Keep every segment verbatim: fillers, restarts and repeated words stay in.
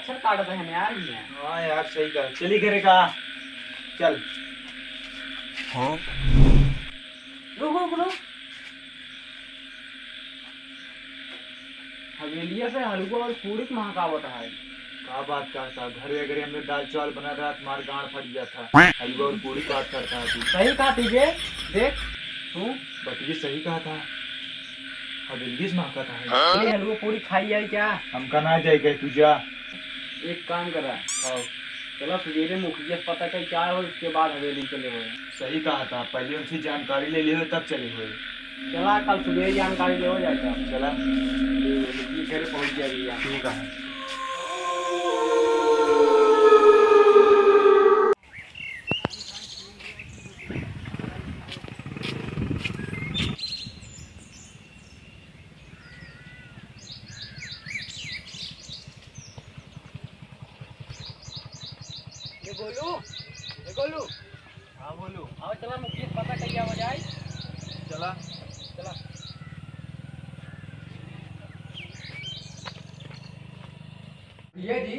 सर काटत है यार, ये। हाँ यार, सही कहा। चली घरे का, चल। हाँ। रुक, रुक, रुक। हवेलिया से हलवा और पूड़ी के महकावत है। का बात करता? घर अगर हमरे दाल चावल बना रहा, तुम्हार गांड फट गया था। हलवा और पूड़ी की बात करता है तू। सही कहा तुझे। देख, तू बतिये सही कहा था। हवेलिया से महका था। ये हलवा पूड़ी खाई जाए क्या? हमका ना जाए, कहे तू जा। एक काम करा। हाँ। चला सुबेरे मुखिया से पता कर क्या हो, उसके बाद हवेली चले हो। सही कहा था, पहले उनसे जानकारी ले लियो तब चले हो। चला कल सुबेरे जानकारी ले हो जाए। चला। मुखिया घर पहुँच जाएगी। ठीक है। ए गोलू, ए गोलू। हाँ बोलू। आओ चला मुखिया से पता कइया हो जाए। चला। चला। भैया जी,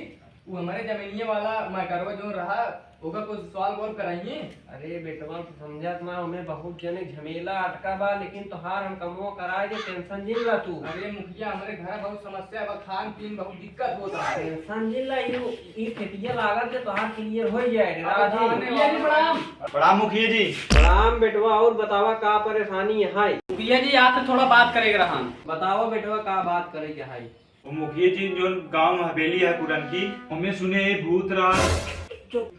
वो हमारे जमीनिया वाला मैटरवा जो रहा, ओकर कुछ सॉल्व वॉल्व कराइए। अरे बेटवा, तू समझत ना, ओमे बहुत जने झमेला अटका बा, लेकिन तोहार हम कमवा कराए दे, टेंशन जिन ला तू। अरे मुखिया, हमरे घर बहुत समस्या बा, खान पीन बहुत दिक्कत होत है। टेंशन जिन ला, यू, ई खेतिया लागत जे तोहार क्लियर हो जाए, अब राधे। आने मुखिया जी, वाला प्रणाम। प्रणाम मुखिया जी। प्रणाम बेटवा, और बतावा का परेशानी है? मुखिया जी, आपसे थोड़ा बात करे के रहा। बतावा बेटवा, का बात करे के है? ओ मुखिया जी, जोन गाँव में हवेली है पुरनकी, ओमे सुने ही भूत राज। चुप।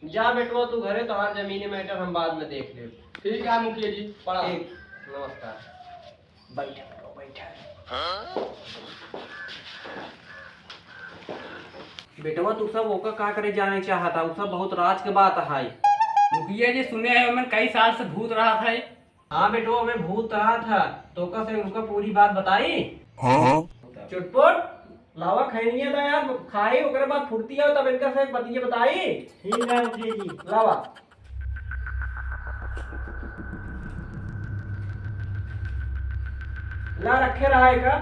जा बेटवा तू घरे, तोहार जमीनी मैटर हम बाद में देख लेब। ठीक है मुखिया जी, प्रणाम। ठीक, नमस्कार। बैठा बेटवा, बैठा। बेटवा तू सब ओका का करे जाने चाहता, उ सब बहुत राज के बात है। मुखिया जी सुने हैं ओमन कई साल से भूत रहत है। हाँ बेटवा, ओमे भूत रहा था, तो ओका से उनका पूरी बात बताई। हाँ? चुटपुट, लावा खैनिया दा यार, खाई, ओकरे बाद फुर्ती आओ, तब इनका से बतिये बताई। ठीक है मुखिया जी। लावा। ला रखे रहा एका।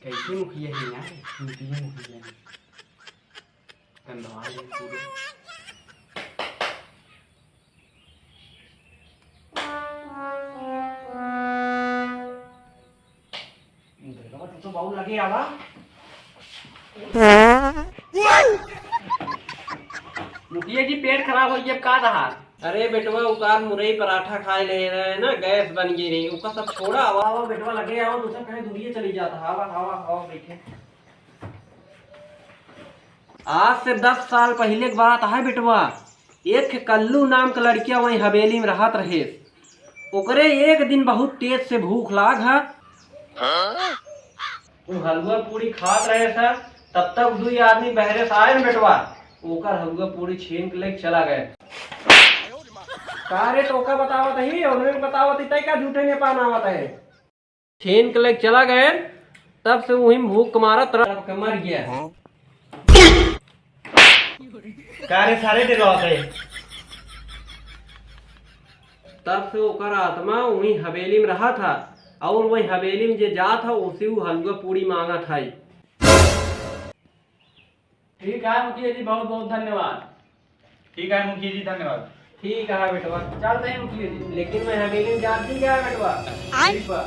कैसे मुखिया है यार? मुखिया, मुखिया है। गंधवा है पूरे। बेटवा, तू तो बहुत लगे आवा। मुखिया जी, पेट खराब हो गया, का रहा? अरे बेटवा, उकार मुरई पराठा खाए ले रहे ना, गैस बन गई रही, उका सब छोड़ा। आवा, आवा बेटवा, लगे आवा, तू सब कहीं दूरिये चली जाता। आवा, आवा, आवा, बैठे। आज से दस साल पहिले के बात है बेटवा, एक ठे कल्लू नाम के लड़किया वहीं हवेली में रहत रहे। ओकरे एक दिन बहुत तेज से भूख लाग ह। उ हलुआ पूड़ी खात रहे स, तब तक दुई आदमी बहरे से आए न बेटवा, ओकर हलुआ पूड़ी छीन के लेके चला गए। का रे, तोका बतावत ही, उन्हें बतावत ही, तै का झूठे में पान आवत है? छीन के लेके चला गए, तब से वहीं भूख के मारा तड़प के मर गया। का रे सारे, डरावत है? तब से ओकर आत्मा वहीं हवेली में रहा था, और वहीं हवेली में जे जात है, उसी वो हलवा पूड़ी मांगत है। ठीक है मुखिया जी, बहुत बहुत धन्यवाद। ठीक है मुखिया जी, धन्यवाद। ठीक है बेटवा, चलते हैं मुखिया जी। लेकिन मैं हवेली में जात नहीं गया बेटवा। आय। ठीक बा।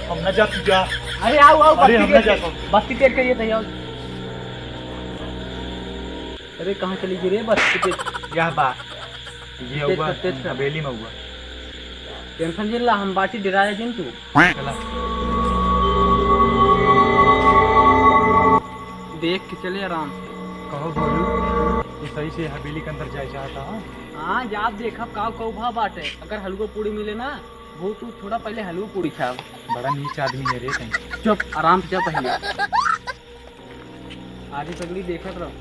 हम ना जा, तू जा। अरे आओ, आओ, अरे बस्ती हम ना पेट जा। के, बस्ती पेट के ये तैयार। अरे कहाँ चली गई रे बस्ती पेट? यह बा, ये तेज हुआ कर, तेज कर। हवेली में हुआ। टेंशन जिन ला, हम बाटी, डराए जिन तू। चला। देख के चले आराम से। कहो भोलू, तू सही से हवेली के अंदर जाए चाहता है? हाँ, जाब देखब काव काव भा बाटे। अगर हलवा पूड़ी मिले ना, वो तू थोड़ा पहले हलवा पूड़ी खाब। बड़ा नीच आदमी है रे तैं। चुप, आराम से जा पहले। आगे पगली देखत रहो।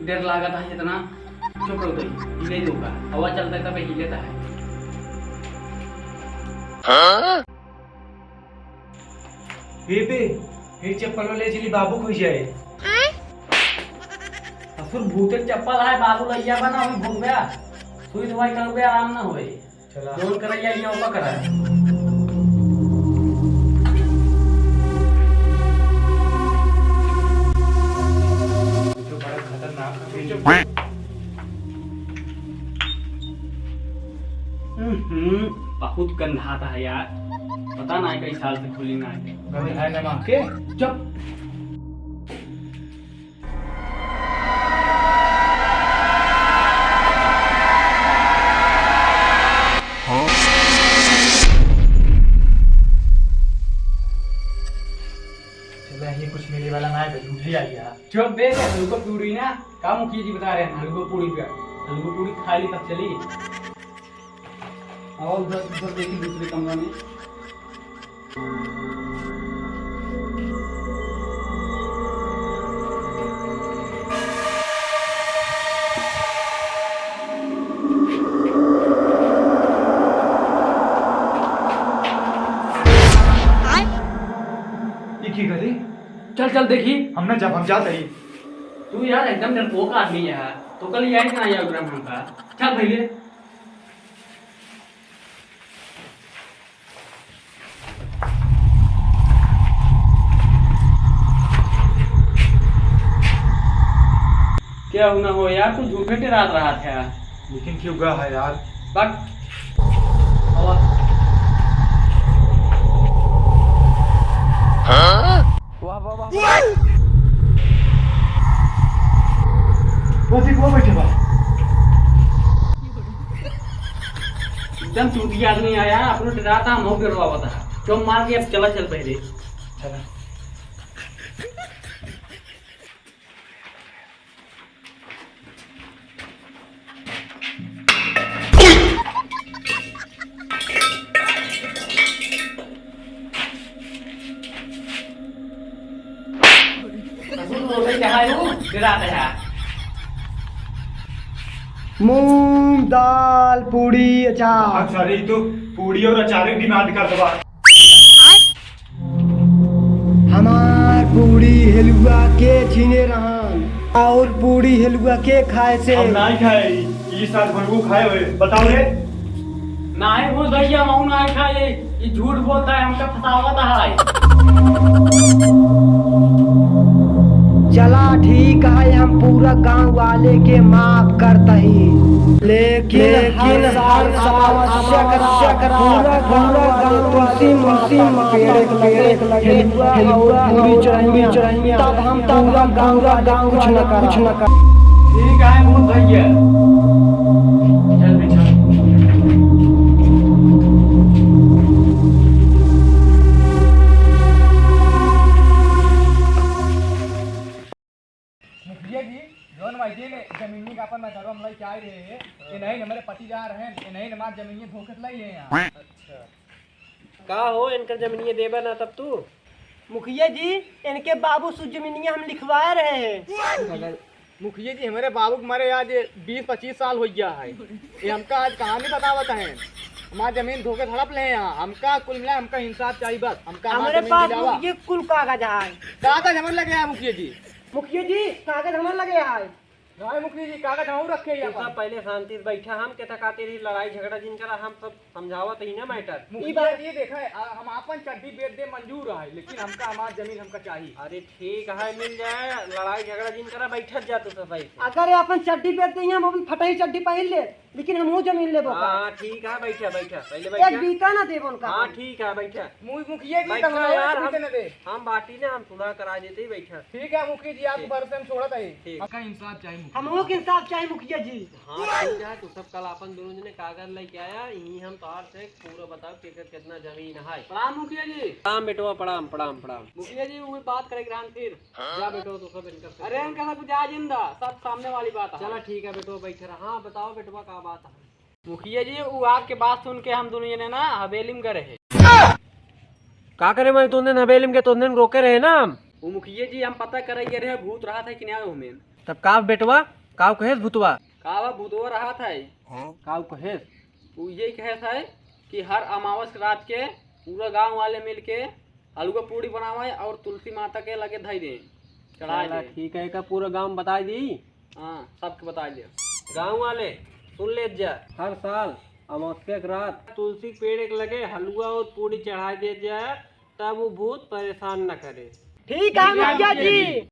डर लागत है इतना। चुप रहो भाई, हिले दूंगा। हवा चलता है तब हिले था है। हे बे, हे चप्पल वाले चली बाबू खोई जाए। ससुर भूत के चप्पल है, बाबू लइया बना, हम भूत गया। सुई दवाई करोगे, आराम ना होए। चला। जोन करैया, ये ओका करा। जो बड़ा खतरनाक है। हम्म, बहुत गंधाता है यार। पता ना है कई साल से खुली ना है। गंधाए ना माँ के। चुप। चला, ये कुछ मिले वाला ना है, झूठ ही आ गया। चुप बे, हलुआ पूड़ी ना, का मुखिया जी बता रहे हैं, हलुआ पूड़ी का, हलुआ पूड़ी खा ली तब चली। और उधर, उधर देखी दूसरे कमरा में। ये की करी? चल, चल, देखी। हम ना जब हम जात हई। तू यार एकदम डरपोक आदमी है। तो कल यार इतना यार ग्राम हमका। चल भैया। क्या हुआ हो यार, तू झूठे डरात रहा था। लेकिन क्यों गा है यार? बट वाह, वाह, वाह, वाह। वो देख, वो बैठे बा। एकदम चूतिया आदमी आया, अपने डराता, हम हो डरवावता। चुप मार के अब चला चल पहले। चला। मूंग दाल, पूड़ी, अचार। अच्छा रे, ई तो पूड़ी और अचार की डिमांड कर दबा। हमार पूड़ी हेलुआ के छीने रहन, और पूड़ी हेलुआ के खाए से? हम नाई खाए, ई साथ भरगू खाए होए। बताओ रे। नाई हो भैया, हम नाई खाए, ई झूठ बोलता है, हमका फसावत है। चला ठीक है, हम पूरा गांव वाले के माफ करत ही, लेकिन लेकिन हर साल हर साल आवश्यक आवश्यक पूरा पूरा गांव तुलसी माता के पेड़ के लगे, हेलुआ और पूरी चढ़ाइया, तब हम पूरा गांव वाले कुछ न करा। ठीक है, बहुत भैया। चल बिछा। मुखिया जी, जौन वैसे ने जमीनी का अपन नजरो हम लइके आए रहे हैं, ये नहीं हमारे पटीदार हैं, ये नहीं हमारे जमीनी धोखे से लई हैं यहाँ। अच्छा। का हो, इनकर जमीनिया देबे ना तब तू? मुखिया जी, इनके बाबू से जमीनिया हम लिखवा रहे हैं। मुखिया जी, हमारे बाबू के मरे आज बीस पच्चीस साल हो गया है। ये हमका आज कहानी बतावत हैं। हमार जमीन धोखे हड़प ले हैं यहाँ। हमका कुल मिला, हमका इंसाफ चाहिए बस। हमका हमार हमारे जमीन पास दिलावा। ये कुल कागज है। कागज हमारे लगे हैं मुखिया जी। मुखिया जी, कागज हमारे लगे है। नहीं मुखिया जी, कागज हम रखे हैं तू अपन। सब पहले शांति से बैठा, हम के तकाते रही, लड़ाई झगड़ा जिन करा, हम सब समझावत ही ना मैटर। ई मुखिया बात जी देखा है, आ, हम आपन चड्डी बेच दे मंजूर है, लेकिन हमका हमार जमीन हमका चाहिए। अरे ठीक है, मिल जाए, लड़ाई झगड़ा जिन करा, बैठत जा तू सब ऐसे। अगर ये अपन चड्डी बेच दे, हम अपन फटही चड्डी पहन ले, लेकिन हम वो जमीन लेबो का। हाँ, ठीक है, बैठा, बैठा, पहले एक बैठा। बीता ना देबो उनका हाँ, हम। ठीक है, बैठा। मु-, मुखिया जी, बैठा कमला यार, हम, बीते न दे। हम बाटी ने, हम सुलह करा देते ही बैठा। ठीक है मुखिया जी, आपके ठीक। भरोसे हम छोड़त है। ठीक। हमका इंसाफ चाहिए मुखिया। हमहू के इंसाफ चाहिए मुखिया जी। हाँ, ठीक है, तू सब कल अपन दोनों जने कागज लेके आया, यहीं हम तोहार से पूरा बताओ कि एकर कितना जमीन है। प्रणाम मुखिया जी। प्रणाम बेटवा, प्रणाम, प्रणाम, प्रणाम। मुखिया जी, वो बात करे के रहन फिर। हाँ? जा बेटवा, तू सब इनकर से अरे, इनका सब जा जिंदा, सब सामने वाली बात है। चला ठीक है बेटवा, बैठे रहा। हाँ, बताओ बेटवा, का बात है? मुखिया जी, वो आपके बात सुन के हम दोनों जने ना हवेली में गए रहे। का करे, मैं तोंदे हवेली में के तोंदे रोके रहे ना हम। वो मुखिया जी, हम पता करे गए रहे, भूत रहा था कि नहीं आयो हमें। तब का बेटवा, का कहेस भूतवा? का बा, भूतवा रहत है। का कहेस? उ ये कहेस है कि हर अमावस के रात के पूरा गांव वाले मिलके हलवा पूड़ी बनावे और तुलसी माता के लगे धई दे, चढ़ाई चला दे। ठीक है, का पूरा गांव बताई दी? हाँ, सबके बताई दे। गांव वाले सुन लेत जा, हर साल अमावस्या के रात तुलसी के पेड़ के लगे हलवा और पूड़ी चढ़ाई देत जा, तब वो भूत परेशान न करे। ठीक है मुखिया जी।